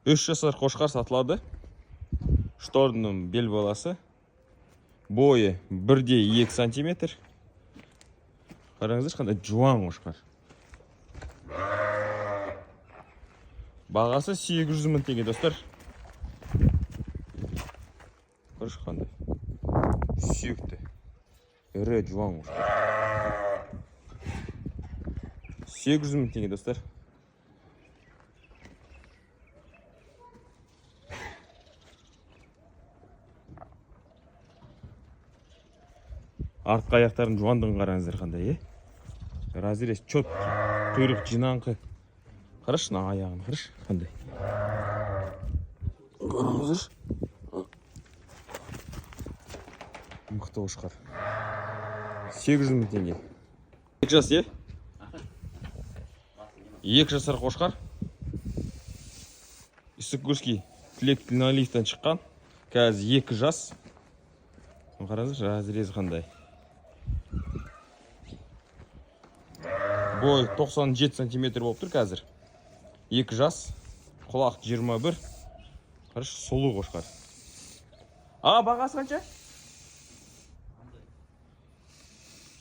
3 жасар қошқар сатылады. Штормның бел баласы. Бойы 1,2 сантиметр. Қараңыздаршы, қандай жуан қошқар. Бағасы 800 мың теңге, достар. Қарашы, қандай сүйекті, ірі, жуан қошқар. 800 мың теңге, достар. Артқы аяқтарының жуандығын қараңыздар, қандай, е? Разрез четкий, құйрық жинаңқы. Қарашы, мына аяғын қарашы, қандай. Қараңыздаршы. Мықты қошқар. 800 мың теңге. 2 жас, е? 2 жасар қошқар. Иссык-Кульский Тілек Тіленалиевтен шыққан. Қазір 2 жас. Қараңыздаршы, разрез қандай. Бой 97 сантиметр болып тұр қазір. 2 жас. Құлақ 21. Қарашы, сұлу қошқар. А, бағасы қанша?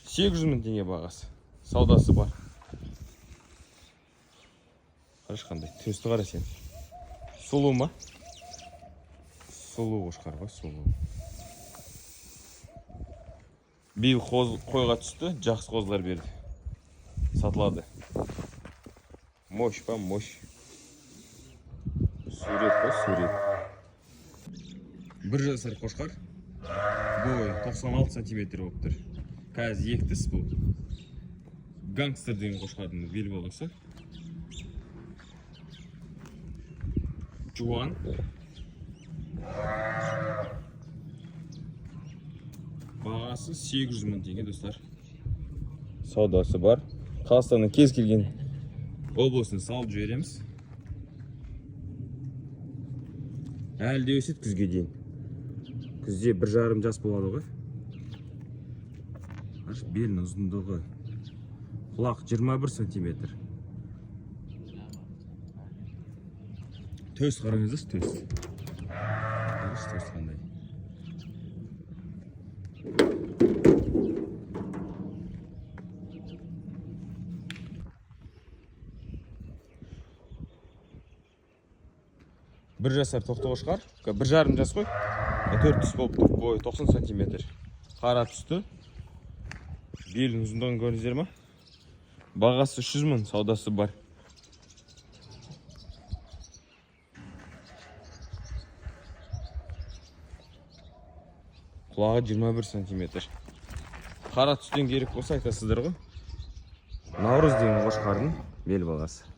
800 мың теңге бағасы. Саудасы бар. Қарашы, қандай. Төсті қара сен. Сұлу ма? Сұлу қошқар ғой, сұлу. Биыл қойға түсті, жақсы қозылар берді. Сатылады. Мощь па, мощь. Сурет қой, сурет. 1 жасар қошқар. Бойы 96 сантиметр болып тұр. Қазір екі тіс бұл. Гангстер деген қошқардың бел баласы. Жуан. Бағасы 800 мың теңге, достар. Саудасы бар. Қазақстанның кез келген облысын салып жібереміз. Әлі де өседі күзге дейін. Күзде 1,5 жас болады ғой. Қарашы, белінің ұзындығы. Құлақ 21 сантиметр. Төс қараңыздаршы, төс. Қарашы, төс қандай. 1 жасар тоқты қошқар. 1,5 жас қой. Төрт түс болып тұр. Бойы 90 сантиметр. Қара түсті. Белінің ұзындығын көрдіңіздер ма? Бағасы 300 мың, саудасы бар. Құлағы 21 сантиметр. Қара түстен керек болса, айтасыздар ғой. Наурыз деген қошқардың бел баласы.